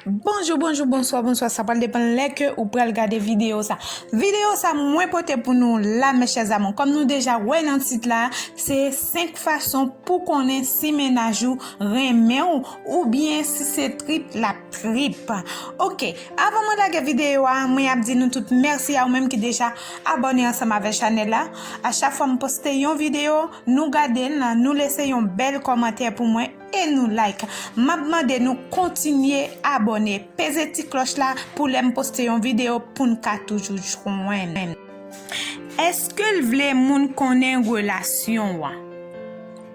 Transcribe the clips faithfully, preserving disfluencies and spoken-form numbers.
Bonjou, bonjou, bonswa, bonswa. Sa pral depann lè ke ou pral gade videyo sa. Videyo sa mwen pote pou nou la, mes chers amours. Kòm nou deja wè nan tit la, se senk fason pou konnen si mennaj ou renmen w oubyen si se trip l ap trip. Ok, avan mwen lage videyo a, mwen ap di nou tout mèsi a ou menm ki deja abòne ansanm avè chanèl la. A chak fwa m poste yon videyo, nou gade l, nou lese yon bèl kòmantè pou mwen e nou like. M ap mande nou kontinye abòne, peze ti klòch la pou lè m poste yon videyo pou n ka toujou jwenn. Èske l vle moun konnen relasyon w an?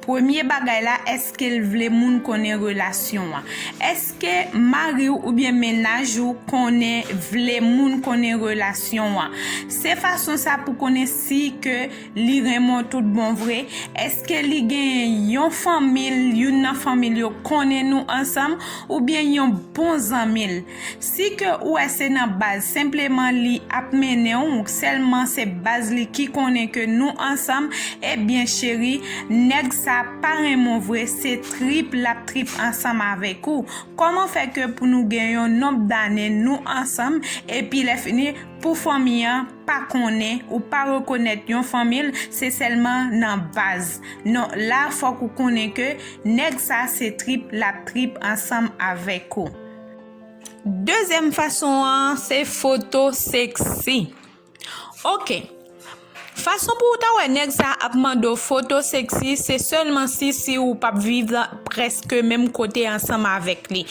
Premye bagay la, èske l vle moun konnen relasyon w an? Èske mari w oubyen mennaj ou konnen, vle moun konnen relasyon w an? Se fason sa pou konnen si ke li renmen w tout bon vre. Èske li gen yon fanmi l, youn nan fanmi l yo konnen nou ansanm, oubyen yon bon zanmi l? Si ke ou wè se nan baz, senpleman li ap mennen w, sèlman se baz li ki konnen ke nou ansanm, ebyen cheri, nèg sa pa renmen w vre, se trip l ap trip ansanm avèk ou. Kòman fè ke pou nou gen yon nonb dane nou ansanm, epi lè fini, pou fanmi an pa konnen, ou pa rekonèt yon fanmi l, se sèlman nan baz. Non, la fòk ou konnen ke nèg sa se trip l ap trip ansanm avèk ou. Dezyèm fason an, se foto seksi. Ok. Fason pou ou ta wè nèg sa ap mande w foto seksi, se sèlman si, si ou p ap viv prèske menm kote ansanm avèk li.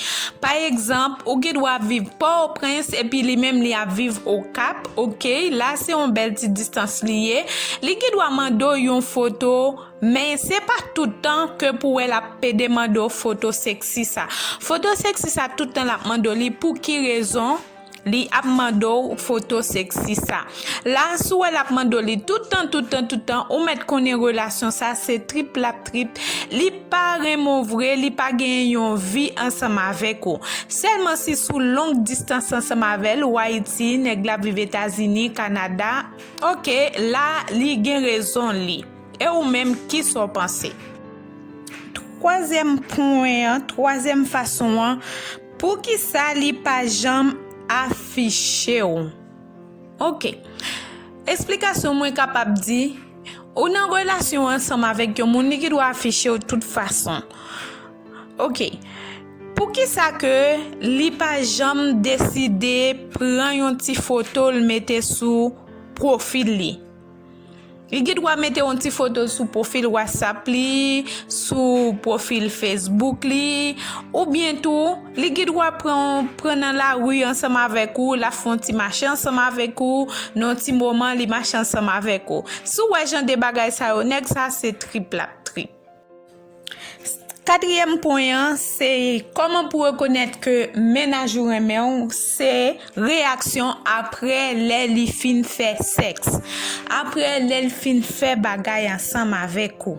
Pa egzanp, ou gen dwa ap viv Pòtoprens epi li menm li ap viv Okap, ok? La se yon bèl ti distans li ye. Li gen dwa mande w yon foto, men se pa tout tan ke pou wè l ap pede mande w foto seksi sa. Foto seksi sa, tout tan l ap mande w li, pou ki rezon? Li ap mande w foto seksi sa. La, si w wè l ap mande w li tout tan, tout tan, tout tan, ou mèt konnen relasyon sa se trip l ap trip. Li pa renmen w vre, li pa genyen yon vi ansanm avèk ou. Sèlman si sou long distans ansanm avè l, ou Ayiti, nèg la ap viv Etazini, Kanada, ok, la, li gen rezon li. E ou menm, kisa w panse? Twazyèm pwen an, twazyèm fason an, poukisa li pa janm afiche w? Ok. Esplikasyon mwen kapab di, ou nan relasyon ansanm avèk yon moun, li gen dwa afiche w tout fason. Ok. Poukisa ke li pa janm deside pran yon ti foto l mete sou pwofil li? Li gen dwa mete yon ti foto sou pwofil WhatsApp li, sou pwofil Facebook li, oubyen tou, li gen dwa pran, pran nan lari ansanm avèk ou, l ap fè yon ti mache ansanm avèk ou, nan yon ti moman, li mache ansanm avèk ou. Si w wè jan de bagay sa yo, nèg sa se trip l ap trip. Katriyèm pwen an, se kòman pou rekonèt ke mennaj ou renmen w, se reyaksyon aprè lè li fin fè sèks, aprè lè l fin fè bagay ansanm avèk ou.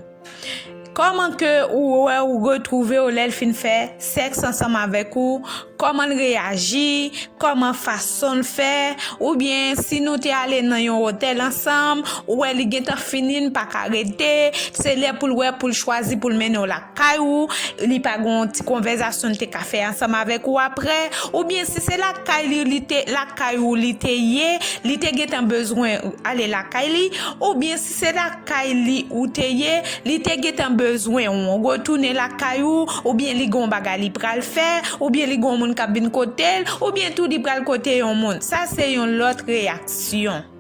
Kòman ke ou wè ou retwouve w lè l fin fè sèks ansanm avèk ou, kòman l reyaji, kòman fason l fè, oubyen si nou te ale nan yon otèl ansanm, ou wè li gentan fini, l pa ka rete, se lè pou l wè, pou l chwazi, pou l mennen w lakay ou, li pa gen yon ti konvèzasyon l te ka fè ansanm avèk ou aprè, oubyen si se lakay li, li te, lakay ou li te ye, li te gentan bezwen ale lakay li, oubyen si se lakay li ou te ye, li te gentan bezwen w retounen lakay ou, oubyen li gen yon bagay li pral fè, oubyen li gen yon moun k ap vin kote l, oubyen tou li pral kote yon moun. Sa se yon lòt reyaksyon.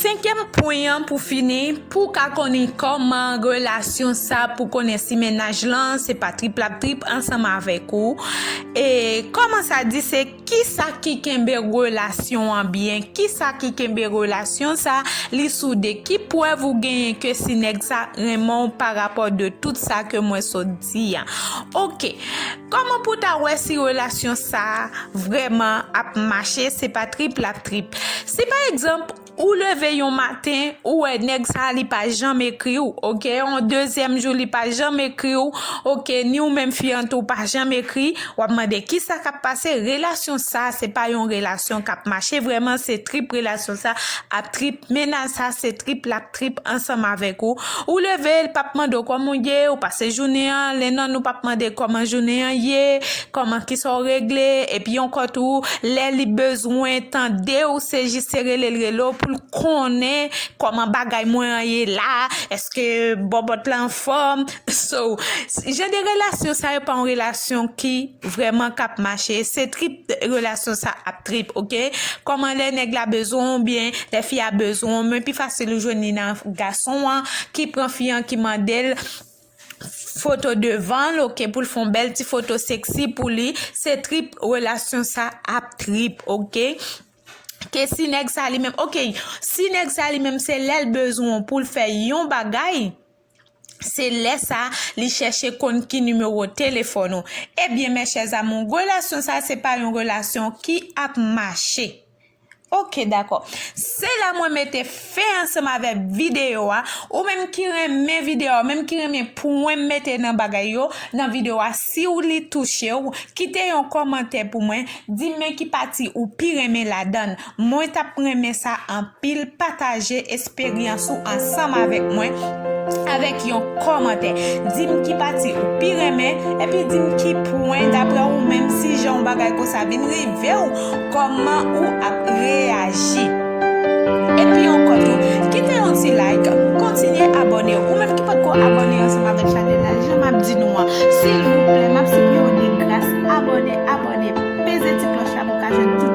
Senkyèm pwen an pou fini, pou w ka konnen kòman relasyon sa, pou konnen si mennaj lan se pa trip l ap trip ansanm avèk ou. E kòman sa di, se kisa ki kenbe relasyon an byen, kisa ki kenbe relasyon sa li soude, ki prèv ou genyen ke si nèg sa renmen w pa rapò de tout sa ke mwen sot di a. Ok, kòman pou w ta wè si relasyon sa vrèman ap mache, se pa trip l ap trip? Si pa egzanp, Ou leve yon maten, ou wè nèg sa li pa janm ekri w, oke? Yon dezyèm jou li pa janm ekri w, oke? Ni ou menm fi an tou pa janm ekri. W ap mande kisa k ap pase? Relasyon sa se pa yon relasyon k ap mache vrèman, se trip relasyon sa ap trip, mennaj sa se trip l ap trip ansanm avèk ou. Ou leve, l p ap mande w kòman w ye, ou pase jounen an, len nan nou p ap mande kòman jounen an ye, kòman kisa w regle, epi yon kòt ou, lè li bezwen tande w, se jis se rele l rele w pou l konnen kòman bagay mwen an ye la, èske bòbòt la anfòm. So, jan de relasyon sa yo pa yon relasyon ki vrèman k ap mache, se trip relasyon sa ap trip, oke? Kòman lè nèg la bezwen w oubyen lè fi a bezwen w, men pi fasil ou jwenn li nan gason an ki pran fi an ki mande l foto devan l, oke, pou l fè yon bèl ti foto seksi pou li, se trip relasyon sa ap trip, oke? Ke si nèg sa li menm, oke, si nèg sa li menm se lè l bezwen w pou l fè yon bagay, se lè sa li chèche konn ki nimewo telefòn ou. Ebyen, mes chers amours, relasyon sa se pa yon relasyon ki ap mache. Oke, dakò. Se la mwen mete fen ansanm avèk videyo a. Ou menm ki renmen videyo a, ou menm ki renmen pwen m mete nan bagay yo, nan videyo a, si w li touche w, kite yon kòmantè pou mwen, di m men ki pati ou pi renmen ladan l. Mwen t ap renmen sa anpil. Pataje esperyans ou ansanm avèk mwen avèk yon kòmantè. Di m ki pati ou pi renmen, epi di m ki pwen, daprè ou menm, si jan yon bagay konsa vin rive w, kòman ou ap reyaji. Epi ankò tou, kite yon ti like, kontinye abòne. Ou menm ki potko abòne ansanm avèk chanèl la, jan m ap di nou an, silvouplè, m ap sipliye w de gras, abòne, abòne, peze ti klòch la pou w ka jwenn tout